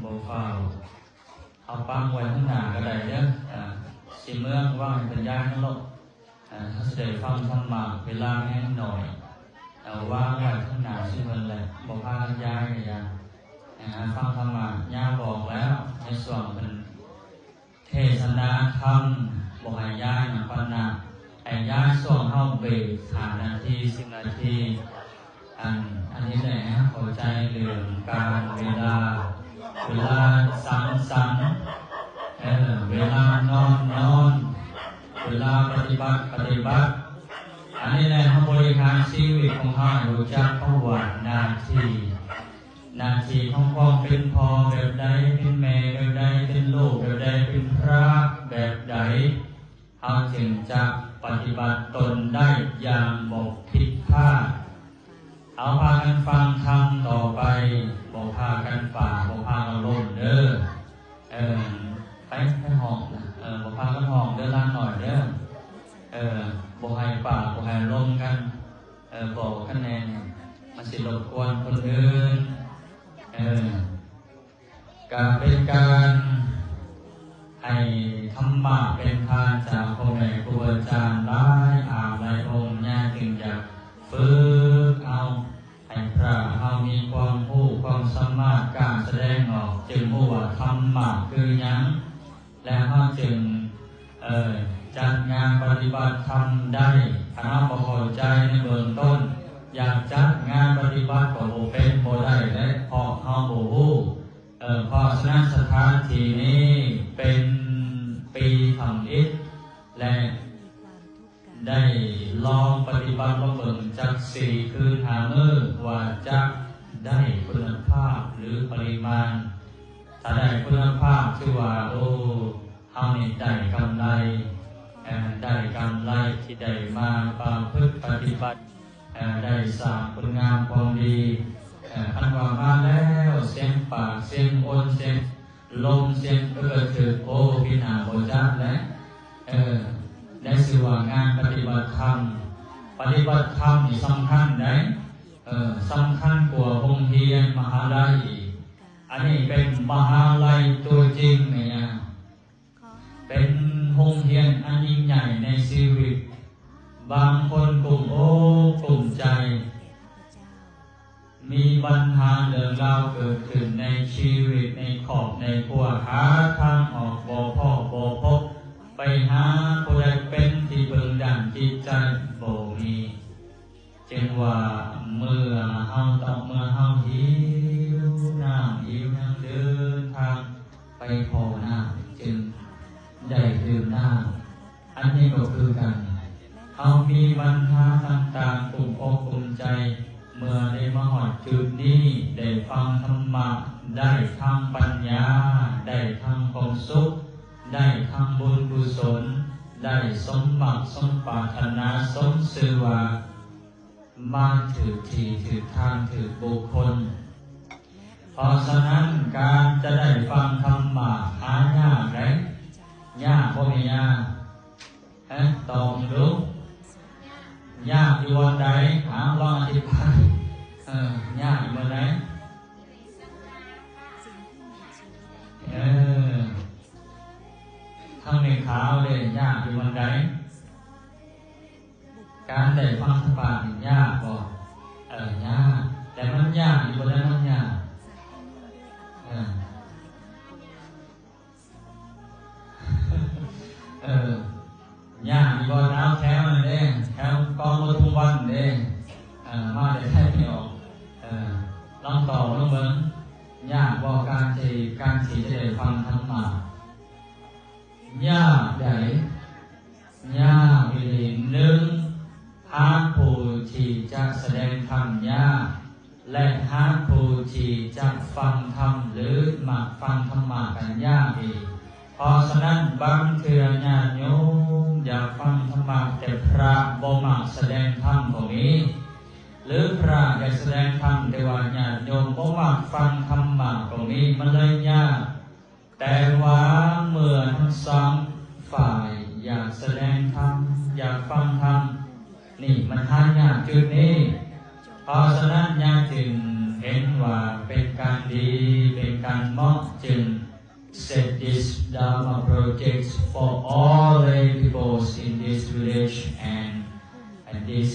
ບໍ່ຟ້າວ ເອົາປັ້ງໄວ້ຂ້າງໜ້າກໍໄດ້ເດີ ອ່າ ຊິເມືອງວາງໃຫ້ເພິ່ນຍ້າຍນະລູກ ອ່າ ເຮົາຊິໄດ້ຟັງທຳມະ ເວລາແຮງໜ້ອຍ ເອົາວາງໄວ້ຂ້າງໜ້າຊື່ເພິ່ນແຫຼະ ບໍ່ພາກັນຍ້າຍກໍຢ່າ ອ່າ ຟັງທຳມະ ຍາບອກແລ້ວ ໃນຊ່ວງເພິ່ນ ເທສະນາທຳ ບໍ່ໃຫ້ຍ້າຍຫຍັງປານນັ້ນ ໃຫ້ຍ້າຍຊ່ວງເຮົາເບຣກຫ້ານາທີ ສິບນາທີ ອັນ ອັນນີ້ແຫຼະໃຫ້ເຮົາເຂົ້າໃຈເລື່ອງການເວລາ ເວລາສັງສັນ ເອີ ເວລານອນນອນ ເວລາປະຕິບັດປະຕິບັດ ອັນນີ້ແຫຼະເຮົາບໍລິຫານຊີວິດຂອງເຮົາໃຫ້ຮູ້ຈັກຄຳວ່າໜ້າທີ່ ໜ້າທີ່ຂອງຄວາມເປັນພໍ່ແບບໃດ ເປັນແມ່ແບບໃດ ເປັນລູກແບບໃດ ເປັນພະແບບໃດ ເຮົາຈຶ່ງຈະປະຕິບັດຕົນໄດ້ຢ່າງບໍ່ຜິດພາດ. ເອົາ ພາກັນຟັງທຳຕໍ່ໄປ ບໍ່ພາກັນປາກ ບໍ່ພາກັນລົມເດີ. ເອີ ໄປ ໄປຫ້ອງນະ ເອີ ບໍ່ພາກັນຮ້ອງເດີ ຫຼານນ້ອຍເດີ. ເອີ ບໍ່ໃຫ້ປາກ ບໍ່ໃຫ້ລົມກັນ. ເອີ ບອກກັນແດ່ນີ້ ມັນຊິລົບກວນຄົນອື່ນ. ເອີ ກະເປັນການໃຫ້ທຳມະເປັນທານຈາກພໍ່ແມ່ຄູບາອາຈານຫຼາຍອາງຫຼາຍອົງ ຍາຍຈຶ່ງຢາກຝຶກເອົາ ໃຫ້ພະເຮົາມີຄວາມຮູ້ຄວາມສາມາດ ກ້າສະແດງອອກ ຈຶ່ງຮູ້ວ່າທຳມະຄືຫຍັງ ແລະ ເຮົາຈຶ່ງ ເອີ ຈັດງານປະຕິບັດທຳໄດ້. ຖ້າເຮົາບໍ່ເຂົ້າໃຈໃນເບື້ອງຕົ້ນ ຢາກຈັດງານປະຕິບັດກໍບໍ່ເປັນ ບໍ່ໄດ້ແຫຼະ ເພາະເຮົາບໍ່ຮູ້. ເອີ ເພາະສະນັ້ນສະຖານທີ່ນີ້ເປັນປີທຳອິດ ແລະ ໄດ້ລອງປະຕິບັດລອງເບິ່ງຈັກສີ່ຄືນຫ້າມື້ ວ່າຈະໄດ້ຄຸນນະພາບ ຫຼື ປະລິມານ. ຖ້າໄດ້ຄຸນນະພາບ ຖືວ່າ ໂອ້ ເຮົານີ້ໄດ້ກຳໄລ ເອີ ໄດ້ກຳໄລທີ່ໄດ້ມາປະພຶດປະຕິບັດ ເອີ ໄດ້ສ້າງຄຸນງາມຄວາມດີ. ເອີ ຄັນວ່າມາແລ້ວ ສຽງປາກ ສຽງອົນ ສຽງລົມ ສຽງເອີກະທຶກ ໂອ້ ປີໜ້າບໍ່ຈັດແຫຼະ. ເອີ ໄດ້ຊື່ວ່າງານປະຕິບັດທຳ. ປະຕິບັດທຳນີ້ສຳຄັນໃດ໋ ເອີ ສຳຄັນກວ່າໂຮງຮຽນມະຫາໄລອີກ. ອັນນີ້ເປັນມະຫາໄລຕົວຈິງແມ່ນຫຍັງ? ເປັນໂຮງຮຽນອັນຍິ່ງໃຫຍ່ໃນຊີວິດ. ບາງຄົນກຸ້ມອົກກຸ້ມໃຈ ມີບັນຫາເລື່ອງລາວເກີດຂຶ້ນໃນຊີວິດ ໃນຄອບໃນຄົວ ຫາທາງອອກບໍ່ພໍ້ບໍ່ພົບ ໄປຫາຜູ້ໃດເປັນທີ່ເພິ່ງດ້ານຈິດໃຈບໍ່ມີ. ຈຶ່ງວ່າເມື່ອເຮົາຕ້ອງ ເມື່ອເຮົາຫິວນ້ຳຫິວຫຍັງ ເດີນທາງໄປຂໍນ້ຳ ຈຶ່ງໄດ້ດື່ມນ້ຳ. ອັນນີ້ກໍຄືກັນ ເຮົາມີບັນຫາຕ່າງໆ ກຸ້ມອົກກຸ້ມໃຈ ເມື່ອໄດ້ມາຮອດຈຸດນີ້ ໄດ້ຟັງທຳມະ ໄດ້ທັງປັນຍາ ໄດ້ທັງຄວາມສຸກ ໄດ້ທັງບຸນກຸສົນ ໄດ້ສົມໝັກສົມປາດຖະໜາ ສົມຊື່ວ່າ ມາຖືກທີ່ຖືກທາງຖືກບຸກຄົນ. ເພາະສະນັ້ນ ການຈະໄດ້ຟັງທຳມະຫາຍາກໃດ໋. ຍາກບໍ່ແມ່ນຍາກ? ຮະ? ຕອບດູ. ຍາກຢູ່ບ່ອນໃດ? ເອົາ ລອງອະທິບາຍ. ເອີ ຍາກຢູ່ບ່ອນໃດ? ເອີ ທາງແມ່ຂາວເດ້ ຍາກຢູ່ບ່ອນໃດ? ການໄດ້ຟັງທຳມະນີ້ຍາກບໍ່? ເອີ ຍາກ. ແຕ່ມັນຍາກຢູ່ບ່ອນໃດ? ມັນຍາກ ເອີ ເອີ ຍາກຢູ່ບ່ອນ ເອົາ ແຖວນັ້ນເດ້ ແຖວກອງປະທຸມວັນເດ້ ເອີ ມາແຕ່ໄທໄປອອກ ເອີ ລອງຕອບເບິ່ງ ຍາກບໍ່ ການທີ່ ການທີ່ຈະໄດ້ຟັງທຳມະ? ຍາກໃດ໋? ຍາກອີ່ຫຼີ. ໜຶ່ງ ຫາຜູ້ທີ່ຈະສະແດງທຳຍາກ ແລະ ຫາຜູ້ທີ່ຈະຟັງທຳ ຫຼື ມັກຟັງທຳມະກໍຍາກອີກ. ເພາະສະນັ້ນ ບາງເທື່ອຍາດໂຍມຢາກຟັງທຳມະ ແຕ່ພະບໍ່ມັກສະແດງທຳກໍມີ ຫຼື ພະຢາກສະແດງທຳ ແຕ່ວ່າຍາດໂຍມບໍ່ມັກຟັງທຳມະກໍມີ ມັນເລີຍຍາກ. ແຕ່ວ່າເມື່ອທັງສອງຝ່າຍຢາກສະແດງທຳ ຢາກຟັງທຳ ນີ້ມັນຫາຍາກຈຸດນີ້. ເພາະສະນັ້ນ ຍາຍຈຶ່ງເຫັນວ່າເປັນການດີ ເປັນການເໝາະ projects for all lay peoples in this village and, and this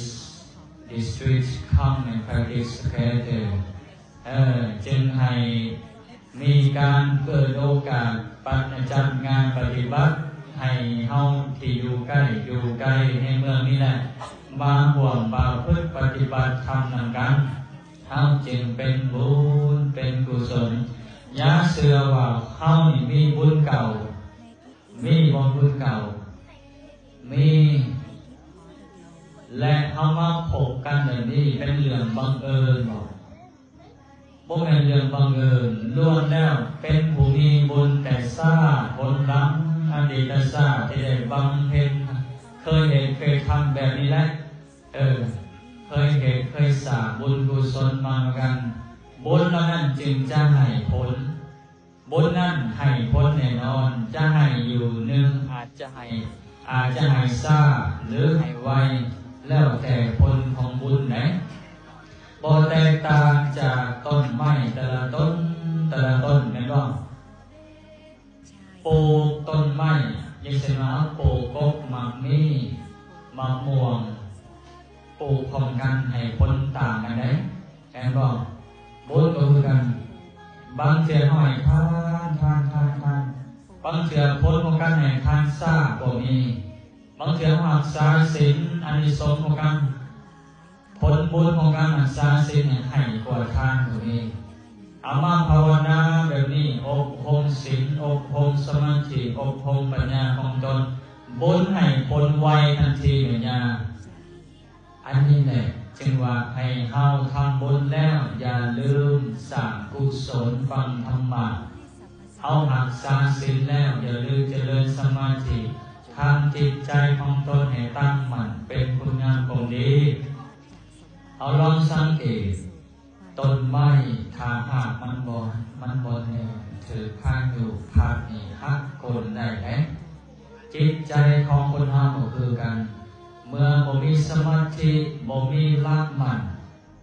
district come and practice together. ເອີ ຈຶ່ງໃຫ້ມີການເປີດໂອກາດປັດຈັດງານປະຕິບັດ ໃຫ້ເຮົາທີ່ຢູ່ໃກ້ຢູ່ໄກໃນເມືອງນີ້ແຫຼະ ມາຮ່ວມປະພຶດປະຕິບັດທຳນຳກັນ. ເຮົາຈຶ່ງເປັນບຸນເປັນກຸສົນ. ຢ່າເຊື່ອວ່າເຮົານີ້ມີບຸນເກົ່າ. ມີບໍ່ບຸນເກົ່າ? ມີ. ແລະ ເຮົາມາພົບກັນແບບນີ້ເປັນເລື່ອງບັງເອີນບໍ? ບໍ່ແມ່ນເລື່ອງບັງເອີນ. ລ້ວນແລ້ວເປັນຜູ້ມີບຸນແຕ່ຊາດຫົນຫຼັງ, ອະດີດຊາດທີ່ໄດ້ບຳເພັນ, ເຄີຍເຮັດເຄີຍທຳແບບນີ້ແຫຼະ. ເອີ ເຄີຍເຮັດເຄີຍສ້າງບຸນກຸສົນມານຳກັນ. ບຸນເຫຼົ່ານັ້ນຈຶ່ງຈະໃຫ້ຜົນ. ບຸນນັ້ນໃຫ້ຜົນແນ່ນອນ, ຈະໃຫ້ຢູ່ໜຶ່ງ, ອາດຈະໃຫ້, ອາດຈະໃຫ້ຊ້າ ຫຼື ໃຫ້ໄວ, ແລ້ວແຕ່ຜົນຂອງບຸນໃດ໋. ບໍ່ແຕກຕ່າງຈາກຕົ້ນໄມ້ແຕ່ລະຕົ້ນ, ແຕ່ລະຕົ້ນ, ແມ່ນບໍ່? ປູກຕົ້ນໄມ້, ຢ່າງເຊັ່ນວ່າ ເຮົາປູກກົກໝາກມີ, ໝາກມ່ວງ, ປູກພ້ອມກັນໃຫ້ຜົນຕ່າງກັນໃດ໋. ແມ່ນບໍ່? ບຸນກໍຄືກັນ. ບາງເທື່ອເຮົາໃຫ້ທານ, ທານ, ທານ, ທານ. ບາງເທື່ອຜົນຂອງການໃຫ້ທານຊ້າກໍມີ. ບາງເທື່ອເຮົາຮັກສາສິນ, ອານິສົງຂອງການ, ຜົນບຸນຂອງການຮັກສາສິນໃຫ້ກວ່າທານກໍມີ. ເອົາມາພາວະນາແບບນີ້, ອົບຮົມສິນ, ອົບຮົມສະມາທິ, ອົບຮົມປັນຍາຂອງຕົນ, ບຸນໃຫ້ຜົນໄວທັນທີແມ່ນຫຍັງ? ອັນນີ້ແຫຼະຈຶ່ງວ່າໃຫ້ເຮົາທຳບຸນແລ້ວ ຢ່າລືມສ້າງກຸສົນຟັງທຳມະ. ເຮົາຮັກສາສິນແລ້ວ ຢ່າລືມຈະເລີນສະມາທິ, ທຳຈິດໃຈຂອງຕົນໃຫ້ຕັ້ງໝັ້ນເປັນຄຸນງາມຄວາມດີ. ເຮົາລອງສັງເກດ ຕົ້ນໄມ້ ຖ້າຮາກມັນບໍ່, ມັນບໍ່ແໜ້ນ, ຖືກພາຍຸພັດນີ້ຫັກໂຄ່ນໄດ້ເດ້. ຈິດໃຈຂອງຄົນເຮົາກໍຄືກັນ, ເມື່ອບໍ່ມີສະມາທິ, ບໍ່ມີຫຼັກໝັ້ນ,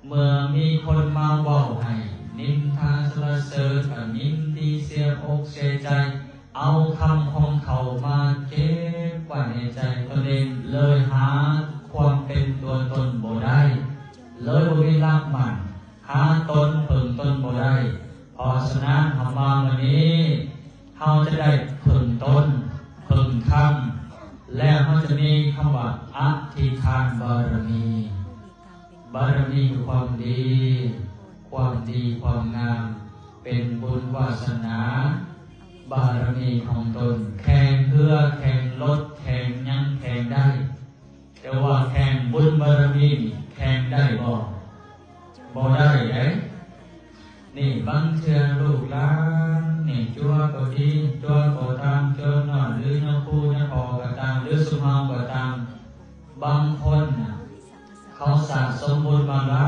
ເມື່ອມີຄົນມາເວົ້າໃຫ້ນິນທາສັນລະເສີນ, ກໍຍິນດີເສຍອົກເສຍໃຈ, ເອົາຄຳຂອງເຂົາມາເກັບໄວ້ໃນໃຈຕົນເອງ, ເລີຍຫາຄວາມເປັນຕົວຕົນບໍ່ໄດ້, ເລີຍບໍ່ມີຫຼັກໝັ້ນ. ຫາຕົນເພິ່ງຕົນບໍ່ໄດ້. ເພາະສະນັ້ນ ເຮົາມາມື້ນີ້ ເຮົາຈະໄດ້ເພິ່ງຕົນ, ເພິ່ງທຳ, ແລ້ວເຮົາຈະມີຄຳວ່າອະທິຖານບາລະມີ. ບາລະມີຄືຄວາມດີ, ຄວາມດີຄວາມງາມ, ເປັນບຸນວາສະໜາ, ບາລະມີຂອງຕົນ, ແຂ່ງເຮືອ, ແຂ່ງລົດ, ແຂ່ງຫຍັງ, ແຂ່ງໄດ້. ແຕ່ວ່າແຂ່ງບຸນບາລະມີນີ້ແຂ່ງໄດ້ບໍ່? ບໍ່ໄດ້ເດ້. ນີ້ບາງເທື່ອລູກຫຼານນີ້ ຈົວກໍດີ, ຈົວກໍຕາມ, ຈົວນ້ອຍ ຫຼື ຍາຄູ ຍາພໍ່ກໍຕາມ ຫຼື ຊຸມເຮົາກໍຕາມ, ບາງຄົນນະ ເຂົາສະສົມບຸນມາຫຼາ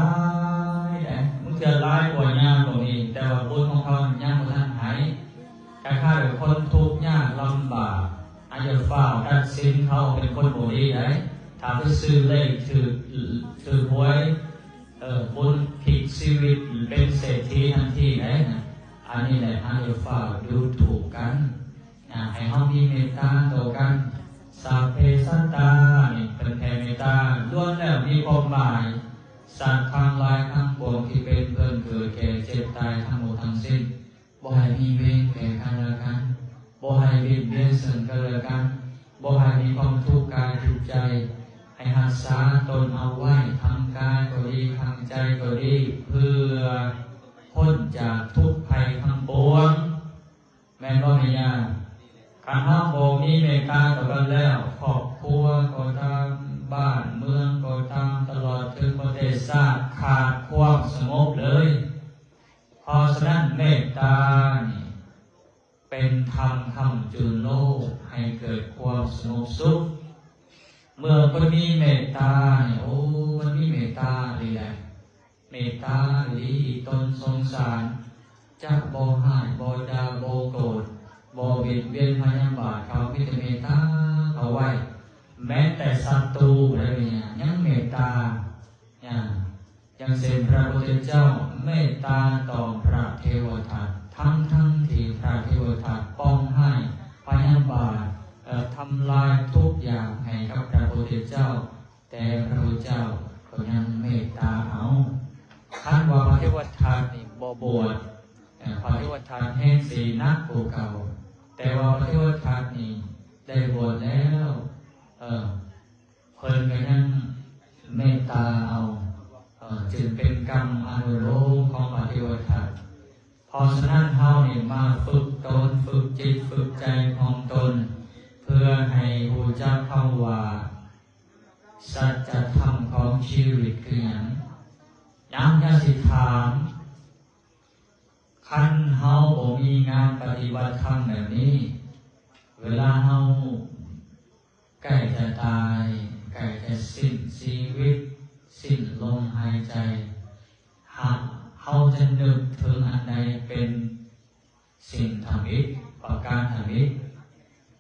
ຍເດ້, ບາງເທື່ອຫຼາຍກວ່າຍາກໍມີ, ແຕ່ວ່າບຸນຂອງເຂົາຍັງບໍ່ທັນໃຫ້. ຄ້າຍໆ ແບບຄົນທຸກຍາກລຳບາກ, ອາ ຢ່າຟ້າວຕັດສິນເຂົາເປັນຄົນບໍ່ດີໄດ໋. ຖ້າໄປຊື້ເລກຖືກ, ຖືກຫວຍ, ເອີ, ບຸນພລິກຊີວິດເປັນເສດຖີທັນທີໄດ໋ນະ. ອັນນີ້ແຫຼະ ເຮົາຢ່າຟ້າວດູຖູກກັນນະ, ໃຫ້ເຮົາມີເມດຕາຕໍ່ກັນ. ສັບເພສັດຕາ ນີ້ເພິ່ນແຜ່ເມດຕາ, ລ້ວນແລ້ວມີຄວາມໝາຍ. ສັດທັງຫຼາຍທັງປວງທີ່ເປັນເພື່ອນເກີດແກ່ເຈັບຕາຍທັງໝົດທັງສິ້ນ, ບໍ່ໃຫ້ມີເວນແກ່ກັນແລະກັນ, ບໍ່ໃຫ້ບຽດບຽນເຊິ່ງກັນແລະກັນ, ບໍ່ໃຫ້ມີຄວາມທຸກກາຍທຸກໃຈ, ໃຫ້ຮັກສາຕົນເອົາໄວ້, ທາງກາຍກໍດີ, ທາງໃຈກໍດີ, ເພື່ອພົ້ນຈາກທຸກໄພທັງປວງ. ແມ່ນບໍ່ແມ່ຍ່າ? ຄັນເຮົາບໍ່ມີເມດຕາຕໍ່ກັນແລ້ວ, ຄອບຄົວກໍຕາມ, ບ້ານເມືອງກໍຕາມ, ຕະຫຼອດເຖິງປະເທດຊາດ ຂາດຄວາມສະຫງົບເລີຍ. ເພາະສະນັ້ນ ເມດຕານີ້ເປັນທຳຄ້ຳຈຸນໂລກໃຫ້ເກີດຄວາມສະຫງົບສຸກ. ເມື່ອຄົນມີເມດຕານີ້, ໂອ້, ມັນມີເມດຕາອີ່ຫຼີແຫຼະ. ເມດຕາອີ່ຫຼີ, ຕົນສົງສານ, ຈະບໍ່ຮ້າຍ, ບໍ່ດ່າ, ບໍ່ໂກດ, ບໍ່ບຽດບຽນພະຍາບາດເຂົາ, ມີແຕ່ເມດຕາເຂົາໄວ້. ແມ້ແຕ່ສັດຕູໄດ້ເປັນຫຍັງ, ຍັງເມດຕາ. ຢ່າ, ຢ່າງເຊັ່ນ ພະພຸດທະເຈົ້າເມດຕາຕໍ່ພະເທວະທັດ, ທັງໆທີ່ພະເທວະທັດປອງຮ້າຍ, ພະຍາບ ເຈົ້າກໍຍັງເມດຕາເອົາ. ຄັນວ່າພະເທວະທັດນີ້ບໍ່ບວດ, ເອີ ພະເທວະທັດແຮງຊິໜັກກວ່າເກົ່າ, ແຕ່ວ່າພະເທວະທັດນີ້ໄດ້ບວດແລ້ວ, ເອີ ເພິ່ນກໍຍັງເມດຕາເອົາ, ເອີ ຈຶ່ງເປັນກຳອະນຸໂລມຂອງພະເທວະທັດ. ເພາະສະນັ້ນເຮົານີ້ມາຝຶກຕົນ, ຝຶກຈິດ, ຝຶກໃຈຂອງຕົນ, ເພື່ອໃຫ້ຮູ້ຈັກຄຳວ່າ ສັດຈະທຳຂອງຊີວິດຄືຫຍັງ? ຍາມຈະຊິຖາມ, ຄັນເຮົາບໍ່ມີງານປະຕິບັດທຳແບບນີ້, ເວລາເຮົາໃກ້ຈະຕາຍ, ໃກ້ຈະສິ້ນຊີວິດ, ສິ້ນລົມຫາຍໃຈ, ເຮົາຈະນຶກເຖິງອັນໃດເປັນ ສິ່ງທຳອິດ, ປະການທຳອິດ.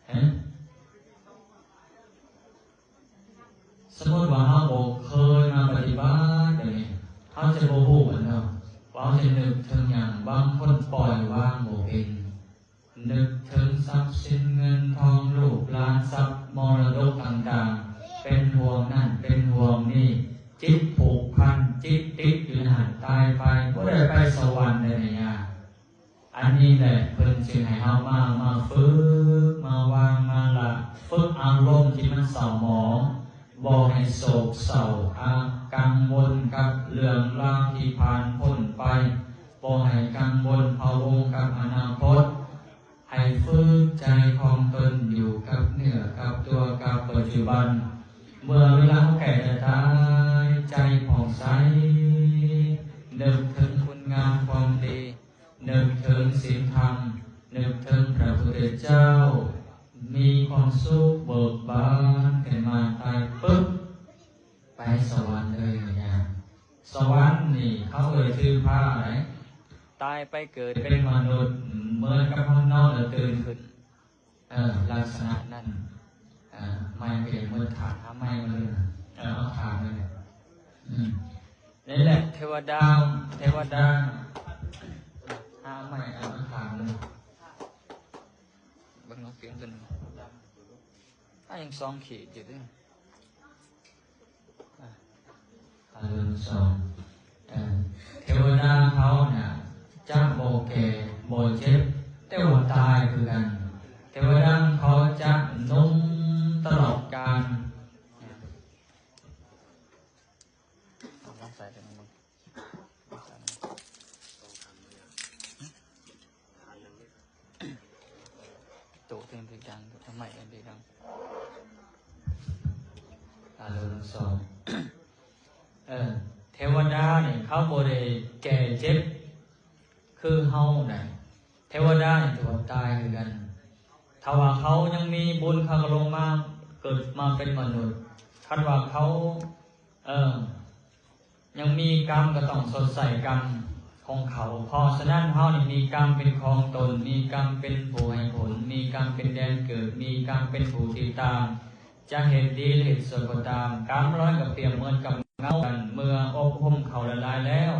ເອີ ສົມມຸດວ່າເຮົາບໍ່ເຄີຍມາປະຕິບັດແບບນີ້, ເຮົາຈະບໍ່ຮູ້ຫັ້ນເນາະ ວ່າເຮົາຈະນຶກເຖິງຫຍັງ. ບາງຄົນປ່ອຍວາງບໍ່ເປັນ, ນຶກເຖິງຊັບສິນເງິນທອງ, ລູກຫຼານ, ຊັບມໍລະດົກຕ່າງໆ, ເປັນຫ່ວງນັ້ນເປັນຫ່ວງນີ້, ຈິດຜູກພັນ, ຈິດຕິດຢູ່ໃນຫັ້ນ, ຕາຍໄປບໍ່ໄດ້ໄປສະຫວັນເດ້ ແມ່ຍ່າ. ອັນນີ້ແຫຼະເພິ່ນຈຶ່ງໃຫ້ເຮົາມາ, ມາຝຶກ, ມາວາງ, ມາລະ, ຝຶກອາລົມທີ່ມັນເສົ້າໝອງ, ບໍ່ໃຫ້ໂສກເສົ້າ, ອາ, ກັງວົນກັບເລື່ອງລາວທີ່ຜ່ານພົ້ນໄປ, ບໍ່ໃຫ້ກັງວົນພະວົງກັບອະນາຄົດ, ໃຫ້ຝຶກໃຈຂອງຕົນຢູ່ກັບເນື້ອກັບຕົວ, ກັບປັດຈຸບັນ. ເມື່ອເວລາເຮົາໃກ້ຈະຕາຍ, ໃຈຜ່ອງໃສ, ນຶກເຖິງຄຸນງາມຄວາມດີ, ນຶກເຖິງສິນທຳ, ນຶກເຖິງພະພຸດທະເຈົ້າ, ມີຄວາມສຸກເບີກບານຂຶ້ນມາ, ຕາຍປຶບ ໄປສະຫວັນເລີຍ. ສະຫວັນນີ້ເຂົາເອີ້ນຖືພາໃດ, ຕາຍໄປເກີດເປັນມະນຸດ ເໝືອນກັບເຮົານອນແລ້ວຕື່ນຂຶ້ນ. ເອີ ລັກສະນະນັ້ນ. ເອີ ໄມ້ກໍຍັງບໍ່ຖາມ, ຫາໄມ້ມາເລີຍ. ເອີ ເອົາຖາມເລີຍ. ອືມ ນີ້ແຫຼະ ເທວະດາ, ເທວະດາ, ຫາໄມ້ ເອົາຖາມເລີຍ. ເບິ່ງລອງສຽງຕົວນີ້, ອ່າ ຍັງສອງຂີດຢູ່ເດ້. ອ່າ ອາລົມສອງ. ເອີ ເທວະດາເຂົານະຈະບໍ່ແກ່ບໍ່ເຈັບ, ແຕ່ວ່າຕາຍຄືກັນ. ເທວະດາເຂົາຈະໜຸ່ມຕະຫຼອດການ. ເອົາມາໃສ່ເບິ່ງ. ໂຕເປັນເພດດັງ, ທຳໄມເປັນເພດດັງ? ອາລົມສອງ. ເອີ ເທວະດານີ້ເຂົາບໍ່ໄດ້ແກ່ເຈັບຄືເຮົາໃດ. ເທວະດານີ້ຖືວ່າຕາຍຄືກັນ. ຖ້າວ່າເຂົາຍັງມີບຸນ, ເຂົາກໍລົງມາເກີດມາເປັນມະນຸດ. ຄັນວ່າເຂົາ, ເອີ ຍັງມີກຳກໍຕ້ອງຊົດໃຊ້ກຳຂອງເຂົາ. ເພາະສະນັ້ນເຮົານີ້ມີກຳເປັນຂອງຕົນ, ມີກຳເປັນຜູ້ໃຫ້ຜົນ, ມີກຳເປັນແດນເກີດ, ມີກຳເປັນຜູ້ຕິດຕາມ. ຈະເຮັດດີ ຫຼື ເຮັດຊົ່ວກໍຕາມ, ກຳເຫຼົ່ານັ້ນກໍປຽບເໝືອນກັບເງົາກັນ. ເມື່ອອົບຮົມເຂົ້າຫຼາຍໆແລ້ວ,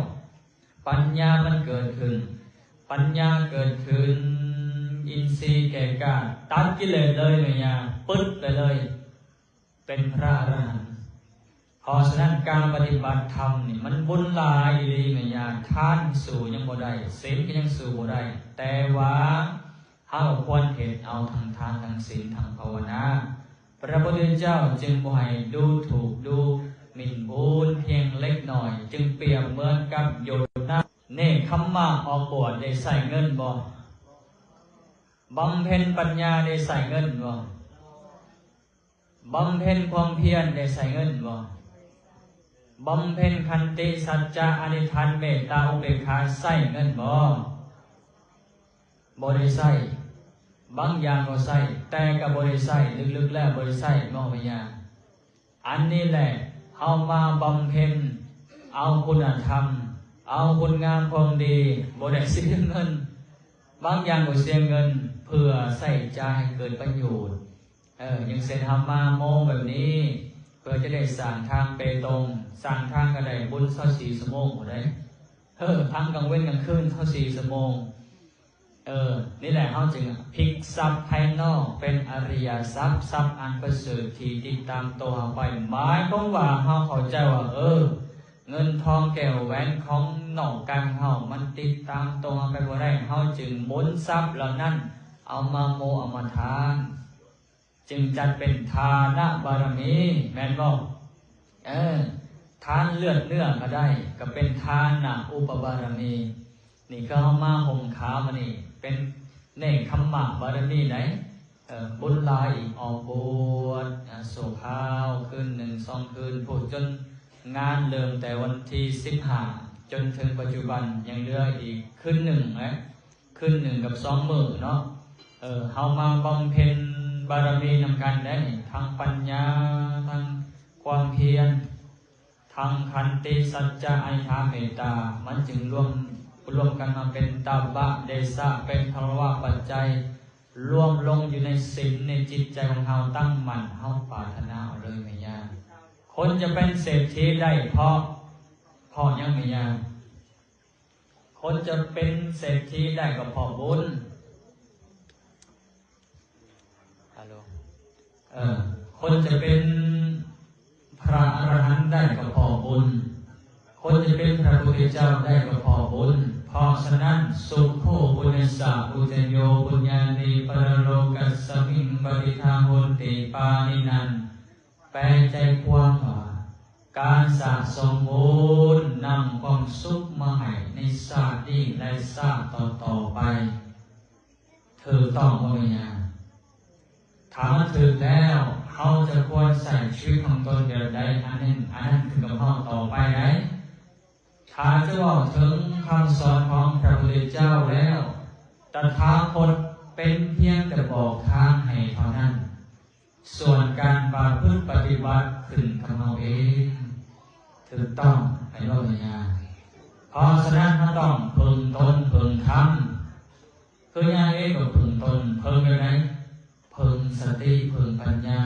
ປັນຍາມັນເກີດຂຶ້ນ. ປັນຍາເກີດຂຶ້ນ, ອິນຊີແກ່ກ້າ, ຕັດກິເລດເລີຍແມ່ຍ່າ, ປຶດໄປເລີຍ. ເປັນພະອະລະຫັນ. ເພາະສະນັ້ນການປະຕິບັດທຳນີ້ມັນບຸນຫຼາຍອີ່ຫຼີແມ່ຍ່າ, ທານສູ້ຍັງບໍ່ໄດ້, ສິນກໍຍັງສູ້ບໍ່ໄດ້, ແຕ່ວ່າເຮົາຄວນເຮັດເອົາທັງທານ, ທັງສິນ, ທັງພາວະນາ. ພະພຸດທະເຈົ້າຈຶ່ງບໍ່ໃຫ້ດູຖູກດູໝິ່ນບູນພຽງເລັກນ້ອຍ, ຈຶ່ງປຽບເໝືອນກັບຢົດນ້ຳ. ເນກຂຳມາອອກບວດໄດ້ໃຊ້ເງິນບໍ່? ບຳເພັນປັນຍາໄດ້ໃຊ້ເງິນບໍ່? ບຳເພັນຄວາມພຽນໄດ້ໃຊ້ເງິນບໍ່? ບຳເພັນຂັນຕິ, ສັດຈະ, ອະທິຖານ, ເມດຕາ, ອຸເບກຂາ ໃຊ້ເງິນບໍ່? ບໍ່ໄດ້ໃຊ້. ບາງຢ່າງກໍໃຊ້, ແຕ່ກໍບໍ່ໄດ້ໃຊ້, ເລິກໆແລ້ວບໍ່ໄດ້ໃຊ້, ເນາະແມ່ຍ່າ. ອັນນີ້ແຫຼະ, ເຮົາມາບຳເພັນເອົາຄຸນນະທຳ, ເອົາຄຸນງາມຄວາມດີ, ບໍ່ໄດ້ເສຍເງິນ. ບາງຢ່າງກໍເສຍເງິນເພື່ອໃຊ້ຈ່າຍໃຫ້ເກີດປະໂຫຍດ. ເອີ ຢ່າງເຊັ່ນເຮົາມາໂມງແບບນີ້ ເພື່ອຈະໄດ້ສ້າງທາງເປຕົງ, ສ້າງທາງກໍໄດ້ບຸນຊາວສີ່ຊົ່ວໂມງພຸ້ນເດ້. ເອີ ທັງກາງເວັນກາງຄືນຊາວສີ່ຊົ່ວໂມງ. ເອີ ນີ້ແຫຼະ ເຮົາຈຶ່ງພິກຊັບພາຍນອກເປັນອະລິຍະຊັບ, ຊັບອັນປະເສີດທີ່ຕິດຕາມໂຕເຮົາໄປ. ໝາຍຄວາມວ່າເຮົາເຂົ້າໃຈວ່າ ເອີ ເງິນທອງແກ້ວແຫວນຂອງນອກກາຍຂອງເຮົາ ມັນຕິດຕາມໂຕເຮົາໄປບໍ່ໄດ້, ເຮົາຈຶ່ງໝູນຊັບເຫຼົ່ານັ້ນເອົາມາໂມ ເອົາມາທານ. ຈຶ່ງຈັດເປັນທານະບາລະມີ ແມ່ນບໍ່? ເອີ ທານເລືອດເນື້ອກໍໄດ້ ກໍເປັນທານະອຸປະບາລະມີ. ນີ້ຄືເຮົາມາຫົ່ມຂາວມື້ນີ້ ເປັນເນກຂຳມະບາລະມີໃດ໋. ເອີ ບຸນຫຼາຍອີກ ອອກບວດ ອາ ຊົ່ວຄາວ ຄືນໜຶ່ງສອງຄືນ ພຸ້ນ ຈົນງານເລີ່ມແຕ່ວັນທີສິບຫ້າ ຈົນເຖິງປັດຈຸບັນ ຍັງເຫຼືອອີກຄືນໜຶ່ງນະ. ຄືນໜຶ່ງກັບສອງມື້ເນາະ. ເອີ ເຮົາມາບຳເພັນບາລະມີນຳກັນໄດ໋ນີ້ ທັງປັນຍາ ທັງຄວາມພຽນ ທັງຂັນຕິ ສັດຈະ ອະທິຖານ ເມດຕາ ມັນຈຶ່ງລວມ ລວມກັນມາເປັນຕະບະ ເດຊະ ເປັນພະລະວະປັດໄຈ ລວມລົງຢູ່ໃນສິນ ໃນຈິດໃຈຂອງເຮົາ ຕັ້ງໝັ້ນ ເຮົາປາດຖະໜາເອົາເລີຍແມ່ຍ່າ. ຄົນຈະເປັນເສດຖີໄດ້ເພາະ ເພາະຫຍັງແມ່ຍ່າ? ຄົນຈະເປັນເສດຖີໄດ້ກໍເພາະບຸນ. ຮາໂລ ເອີ ຄົນຈະເປັນພະອະລະຫັນໄດ້ກໍເພາະບຸນ. ຄົນຈະເປັນພະພຸດທະເຈົ້າໄດ້ກໍເພາະບຸນ. ເພາະສະນັ້ນ ສຸໂຂ ປຸນຍັດສະ ອຸດຈະໂຍ ປຸນຍານິ ປະລະໂລກັດສະມິງ ປະຕິດຖາ ໂຫນຕິ ປານິນັງ. ແປໃຈຄວາມວ່າ ການສະສົມບຸນນຳຄວາມສຸກມາໃຫ້ໃນຊາດນີ້ ແລະ ຊາດຕໍ່ໆໄປ. ຖືກຕ້ອງບໍ່ແມ່ຍ່າ? ຖ້າມັນຖືກແລ້ວ ເຮົາຈະຄວນໃຊ້ຊີວິດຂອງຕົນແບບໃດ ອັນນັ້ນ ອັນນັ້ນຂຶ້ນກັບເຮົາຕໍ່ໄປໄດ໋. ຖ້າຈະເວົ້າເຖິງຄຳສອນຂອງພະພຸດທະເຈົ້າແລ້ວ ຕະຖາຄົດເປັນພຽງແຕ່ບອກທາງໃຫ້ເທົ່ານັ້ນ. ສ່ວນການປະພຶດປະຕິບັດຂຶ້ນກັບເຮົາເອງ ຖືກຕ້ອງໃຫ້ເວົ້າແມ່ຍ່າ. ເພາະສະນັ້ນ ເຮົາຕ້ອງເພິ່ງຕົນເພິ່ງທຳ. ຄືຍ່າເອງກໍເພິ່ງຕົນ ເພິ່ງແບບໃດ? ເພິ່ງສະຕິ ເພິ່ງປັນຍາ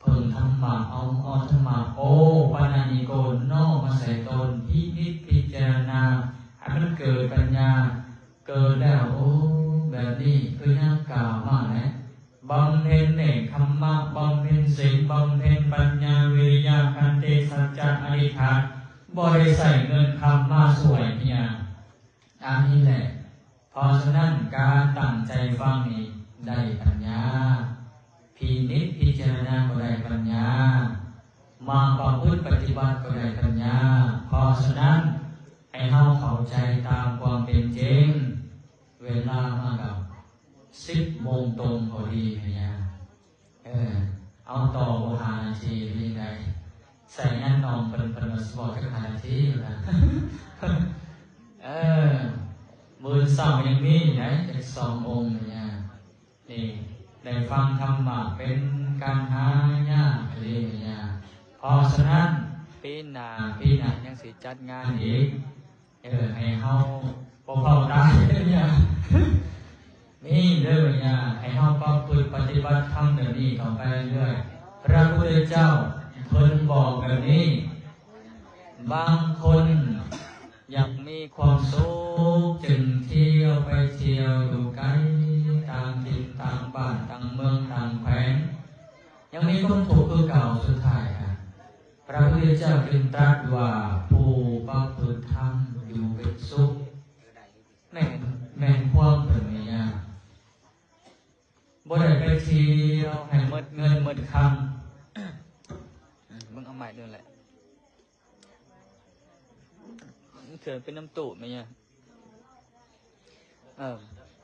ເພິ່ງທຳມະ ເອົາ ເອົາທຳມະ ໂອປະນະຍິໂກ ນ້ອມມາໃສ່ຕົນ ພິນິດພິຈາລະນາ ໃຫ້ມັນເກີດປັນຍາ. ເກີດແລ້ວ ໂອ້ ແບບນີ້ຄືຍາມກ້າວມາກແຫຼະ ບຳເພັນເນກຂຳມະ ບຳເພັນສິນ ບຳເພັນປັນຍາ ວິລິຍະ ຂັນຕິ ສັດຈະ ອະທິຖານ ບໍ່ໄດ້ໃຊ້ເງິນຄຳມາຊ່ວຍເນຍ ອັນນີ້ແຫຼະ. ເພາະສະນັ້ນ ການຕັ້ງໃຈຟັງນີ້ໄດ້ປັນຍາ ພິນິດພິຈາລະນາກໍໄດ້ປັນຍາ ມາປະພຶດປະຕິບັດກໍໄດ້ປັນຍາ. ເພາະສະນັ້ນ ໃຫ້ເຮົາເຂົ້າໃຈຕາມຄວາມເປັນຈິງ. ເວລາມາກັບສິບໂມງຕົງພໍດີແມ່ຍ່າ. ເອີ ເອົາຕໍ່ບໍ່ຫ້ານາທີ ຫຼືຈັ່ງໃດ? ໃສ່ງານນ້ອງເພິ່ນ ເພິ່ນວ່າຊິບອກຈັກຫ້ານາທີນະ. ເອີ ມື້ເຊົ້າຍັງມີໄດ໋ ຈັກສອງອົງແມ່ຍ່າ. ນີ້ ໄດ້ຟັງທຳມະເປັນການຫາຍາກອີ່ຫຼີແມ່ຍ່າ. ເພາະສະນັ້ນ ປີໜ້າ ປີໜ້າຍັງຊິຈັດງານອີກ. ເອີ ໃຫ້ເຮົາບໍ່ເຝົ້າຕາຍເດີຍາ ນີ້ເດີຍາ ໃຫ້ເຮົາປະພຶດປະຕິບັດທຳແບບນີ້ຕໍ່ໄປເລື້ອຍໆ. ພະພຸດທະເຈົ້າເພິ່ນບອກແບບນີ້ ບາງຄົນຢາກມີຄວາມສຸກ ຈຶ່ງທ່ຽວໄປທ່ຽວຢູ່ໄກ ຕ່າງຖິ່ນຕ່າງບ້ານ ຕ່າງເມືອງຕ່າງແຂວງ ຍັງມີຄວາມທຸກຄືເກົ່າ. ສຸດທ້າຍນະ ພະພຸດທະເຈົ້າຈຶ່ງຕລັດວ່າ ຜູ້ປະພຶດທຳຢູ່ເປັນສຸກ. ແມ່ນ ແມ່ນຄວາມເພິ່ນນີ້ຍາ ບໍ່ໄດ້ໄປທ່ຽວໃຫ້ໝົດເງິນໝົດຄຳ. ເບິ່ງເອົາໃໝ່ໂດນແຫຼະ ເຖືເປັນນ້ຳຕູ້ແມ່ນຫຍັງ. ເອີ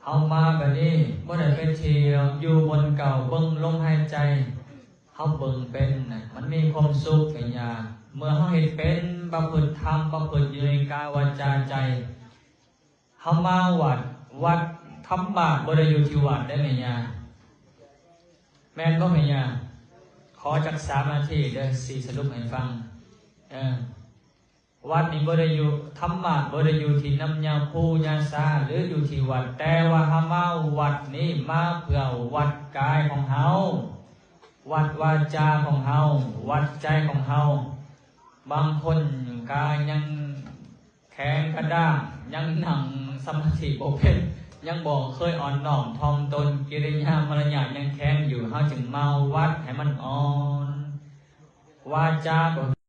ເຮົາມາແບບນີ້ ບໍ່ໄດ້ໄປທ່ຽວ ຢູ່ບ່ອນເກົ່າ ເບິ່ງລົມຫາຍໃຈ. ເຮົາເບິ່ງເປັນນະ ມັນມີຄວາມສຸກແມ່ນຫຍັງ. ເມື່ອເຮົາເຮັດເປັນ ປະພຶດທຳ ປະພຶດຢູ່ໃນກາຍ ວາຈາ ໃຈ. ເຮົາມາວັດ ວັດ ທຳມະບໍ່ໄດ້ຢູ່ທີ່ວັດເດ້ແມ່ຍ່າ ແມ່ນບໍ່ແມ່ຍ່າ? ຂໍຈັກສາມນາທີເດີ້ ຊິສະຫຼຸບໃຫ້ຟັງ. ເອີ ວັດນີ້ບໍ່ໄດ້ຢູ່ ທຳມະບໍ່ໄດ້ຢູ່ທີ່ນ້ຳຍາຄູຍາຊາ ຫຼື ຢູ່ທີ່ວັດ, ແຕ່ວ່າເຮົາມາວັດນີ້ມາເພື່ອວັດກາຍຂອງເຮົາ, ວັດວາຈາຂອງເຮົາ, ວັດໃຈຂອງເຮົາ. ບາງຄົນກະຍັງແຂງກະດ້າງ, ຍັງນັ່ງສະມາທິບໍ່ເປັນ. ຍັງບໍ່ເຄີຍອ່ອນນ້ອມຖ່ອມຕົນ ກິລິຍາມາລະຍາດຍັງແຂງຢູ່ ເຮົາຈຶ່ງມາວັດໃຫ້ມັນອ່ອນ ວາຈາກໍ